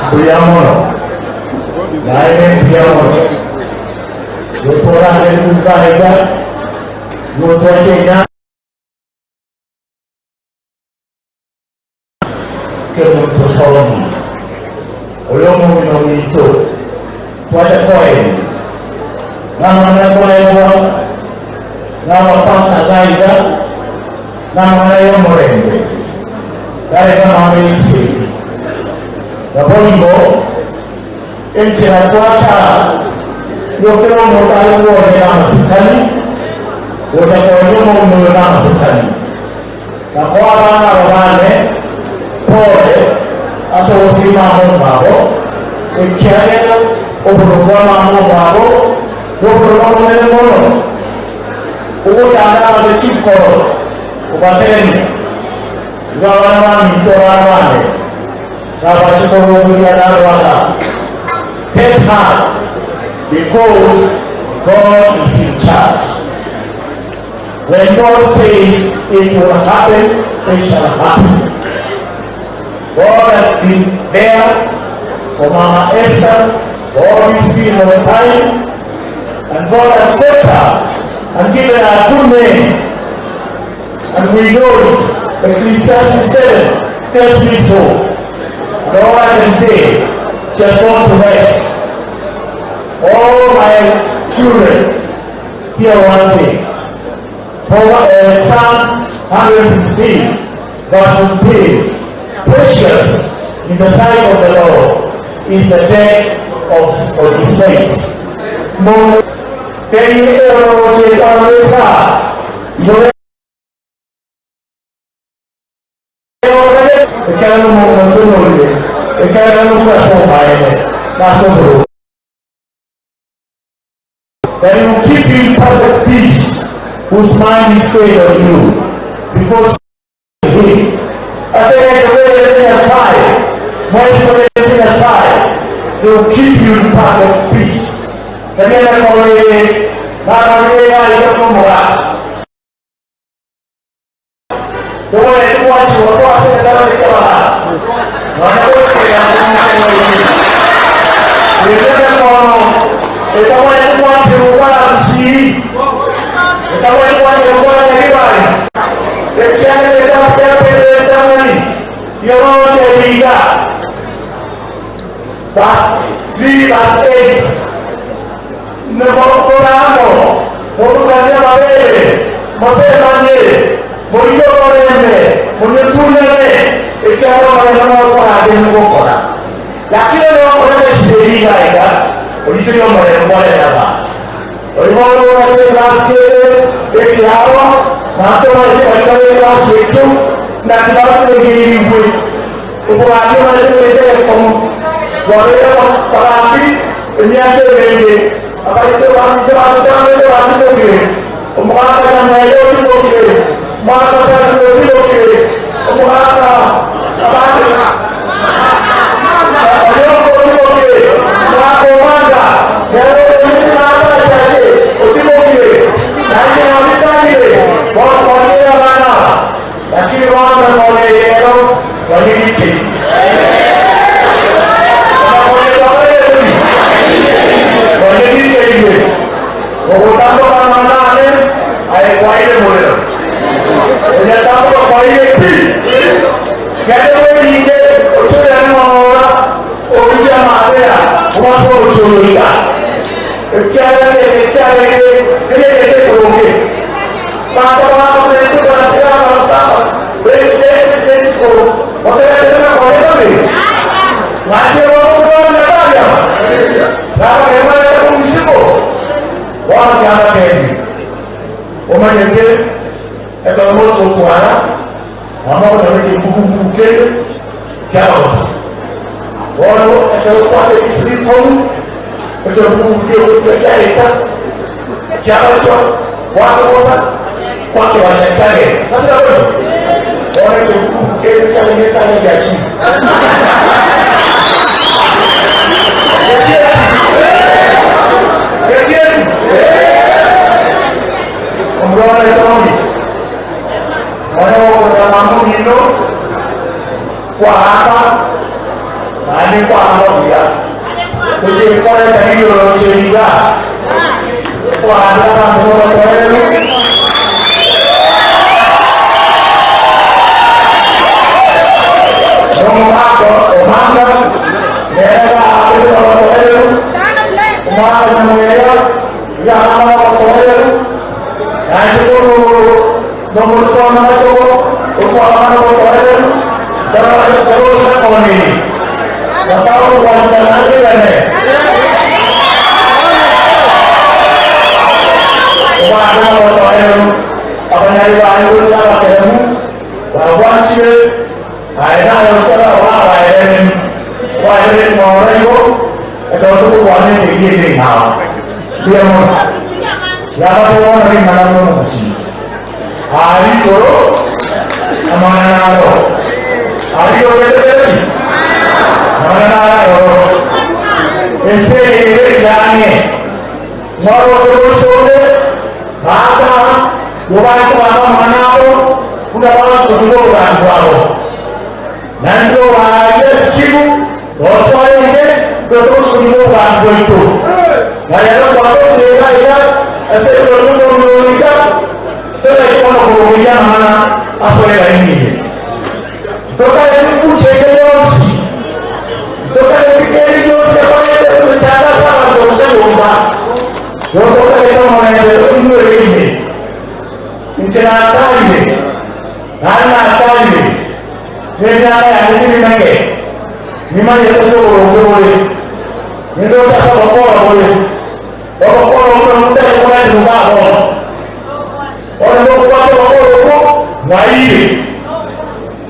Mbuya mono, naende mbuya mono. Gotorande nigo aiga, nigo twacha enyangi Kemunto Tony, oyo omong'ina ominto, twacha koenia namang'ana twaegwa nabapastor iga aiga, namang'ana y'omorembe, yarenge amang'ana y'esegi. Naboigo enchera twacha aa, nigo kera omonto are kworia namasikani, gocha koenia omong'ina oyo namasikani, na koa abana aba bane pole ase ogotiga mama omwabo, ekiagera obororo bwa mama omwabo nobororo obonene mono, ogochanda abanto chinkoro kobateremia. Igo abana baminto, abana bane, nabache korwa narwana. Take heart, because God is in charge. When God says it will happen, it shall happen. God has been there for Mama Esther for all this period of time, and God has kept her and given her a good name. And we know it. Ecclesiastes 7 tells me so. And all I can say, just want to rest. All my children, hear one thing. Proverbs, Psalms 116, verse 15. Precious in the sight of the Lord is the death of his saints. Teri eoroche ororesa. Ekiagera omonto oyorire, ekiagera nokwo ase obomaene na ase oboronge. That he will keep you in perfect peace whose mind is stayed on you, because you trust him. Ase engencho bwegenete Nyasae, mwensi mwegenete Nyasae, he will keep you in perfect peace. Kegene korende narorire iga iga buna omogaka. Togwenereti gwanchigwa gosoa ase egesarote ki'abagaaka, nonya goikera omoika oino. Erio nekono etagwenereti gwancherwa gokwana Gusii, etagwenereti gwancherwa gokwana Nyaribari, ekiagera etabu kia Petero etang'ani nigo bagotebia iga, Verse 3 verse 8, Nimokore amo, moburukanie amabeere, mosemanie, morigie omorembe, monyotunyane, ekiagera omorembe noro toragenwe gokora. Lakini onye gokorera esegi iga iga, oriterie omorembe orete abanto. Oria bono ore ase ekerasi kere ekiao, na ntomaete baria bare ekerasi ekio, naki bategeirigwe. Obogambi omanyete goeta egekong'u, bwabeire abagambi emiaka emenge, abaito baminto batotang'anete batimokire, omogaka Nyamweya otimokire, omogaka Saraki otimokire, omogaka abande Onyonka otimokire, omogaka Omanga nere oyominto natachache otimokire, nainche nabitangire, bono kwasire abana aba. Lakini bono nakonya eyero banyigike. Nakonya twakorire banyigike inwe. Ogotamboka amang'ana ane aye kwaire morero. Onyatamboka kwaire pi. Gende bweringe ochorerane ng'ora origie amabera obase ogochia oyoika. Ekiagera eke kiabeire keria gete ekeronge. Omanyete ekero mocha gotwara mama okorora ekebugubugu kende kiarosa bono ekero okwata ebisio rikong'u ekebugubugu kiogotiga kiareta Kiarochwa gwatogosa gwakebacha kiagenda. Ase naboigo, bono ekebukubu kende kiarenge esani giachire. Gechieti. Omwana etomi. Nonya gokorera mama omino kwahamba. Naende nkwahamba buya. Tochie koreta riroche iga. Kwahambera abanto bogotoereru. Nomogaka omanga nere gaambete nobotoereru. Omwaka nyamweya iga ahamba nobotoereru. Nainche korwa nomosike one omochoko okwahamba nobotoereru. Toroche koni. Nyasae ogwanchera naigwegane. Omwaka nobotoereru. Abanyari baye gochia abakeremu bagwanchire, aye naye ochore orabaereremu. Kwaerire ng'ora igo, ekero tokokwana esegi ende eng'ao. Mbuya mono. Yabate bono ring'ana buna omogusii. Aria igoro amang'ana naro. Aria igoro gete ki? Amang'ana naro aroro. Ense eye ere ekiang'e. Mwaroche boisonde, baaka, yobaete baba amang'ana abo, buna bagosukutigwa obogambi bwabo. Naintwe obaarire Sikimu, notwarenge totogosukutigwa obogambi bwaito. Na rero twatokire iga iga ase ebirori bi'omorwoti iga, totaeti bono kobogoria amang'ana ase ime. Totaeti fucha ende yonsi, totaeti kende gionsi ekorete emechando ase abanto gocha nyomba, nototagete omorembe oigwere ime. Inche natarire, naende natarire, nemiaka yane teri meke, nimanyete ase oboronge bore, nindoche ase obokora bore, obokora obwo nabwo ntari koreta igaa bono. Onye mokobwata obokora obwo, mwaeire.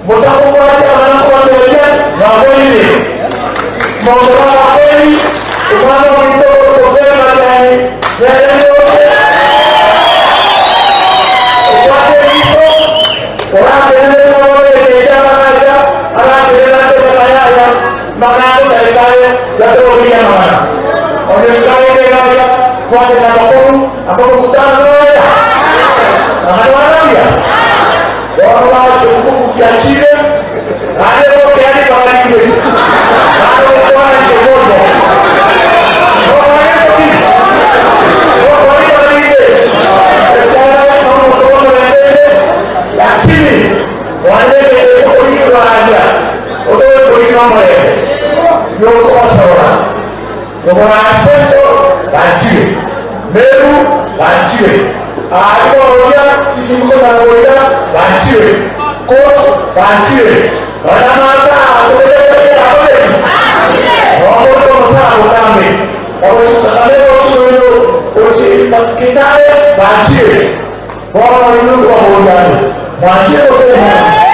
Mosakobwatia amang'ana nkobateebia, mwaboire. Monto bw'abakweri, omwana ominto okorokwa Matiang'i, nere ndoche, obwate eriso, oratenene buna bono ekeecha amang'ana aya, aratenene ase amang'ana aya, amang'ana agosareka aye, yatorokirie amang'ana. Onye nkarenge iga iga, twatenda amakong'u, amamokutano nonya, amang'ana aria. Bono bache komobukia chibe, naende bokea ribaga rinde, naende gokwana inche boigo. Mokorete ki? Mokore ribaga rinde, ekiagera nomonto bw'omorembe inde, lakini mwanyegeire okorigerwa aria, otore korina omorembe. Yokobasarora. Omoraseso banchire, Meru banchire, aria bororia chisingo na goika banchire, Koso banchire, nonya amato aa tobegete akoreki, nomonto omosacha botambe, ogochika Kameme ochoyo gochika Kitale banchire. Bono inwe nkobaboria ande, mwanchire gose timwanchire?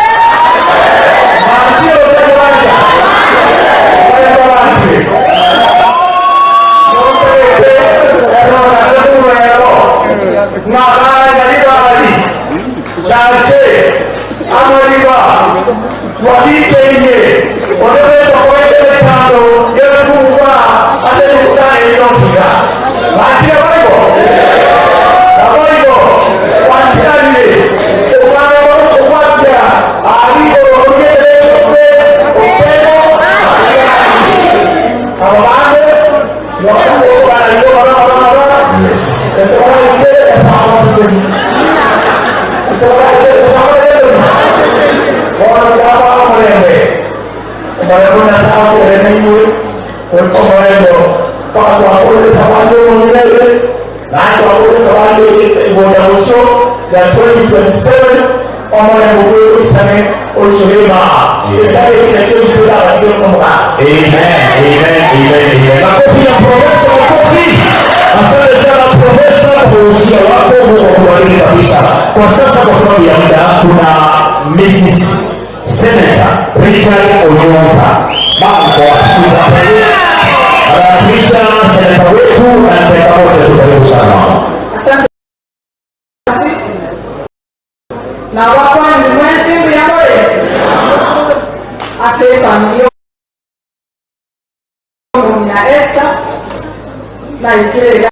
Mwanchire gose timwancha? Baria twabanchire. Nontagete erorokane korwa ero, ng'a abana Nyaribari, Chache, Amariba, twabikeirie, onde bwensi okoete emechando y'ebikungwa ase emekutano eye yonsi iga. Banchire boigo? Naboigo gwanchiranire omwana ogwasia aaria igoro origete echofe okemo matiang'i. Aba bande nokobara igo bara bara bara ase baraike ase amaseseni ase baraike ase amarembe. Bono tiga omorembe omorembe o Nyasae otigare nainwe. Goika omoerio mpaka twakorire esabari y'omonyene eye, naende twakorire esabari eye egocha bosio ya 2027, omorembe bw'ogoisane oichore imaa. Ekero eki nakio ebiso biabatigire buna omogaka. Amen, amen, amen, amen. Makofi ya profesa, makofi. Asante sana profesa kwa uhusia wako. Mungu akubariki kabisa. Kwa sasa, kwa sababu ya muda, kuna Mrs. Senator Richard Onyonka Mambo anawakilisha seneta wetu na dakika moja tu. Karibu sana mama. Asante na wakwani mwensi mbuyamore ase efamili omong'ina Esther naikire.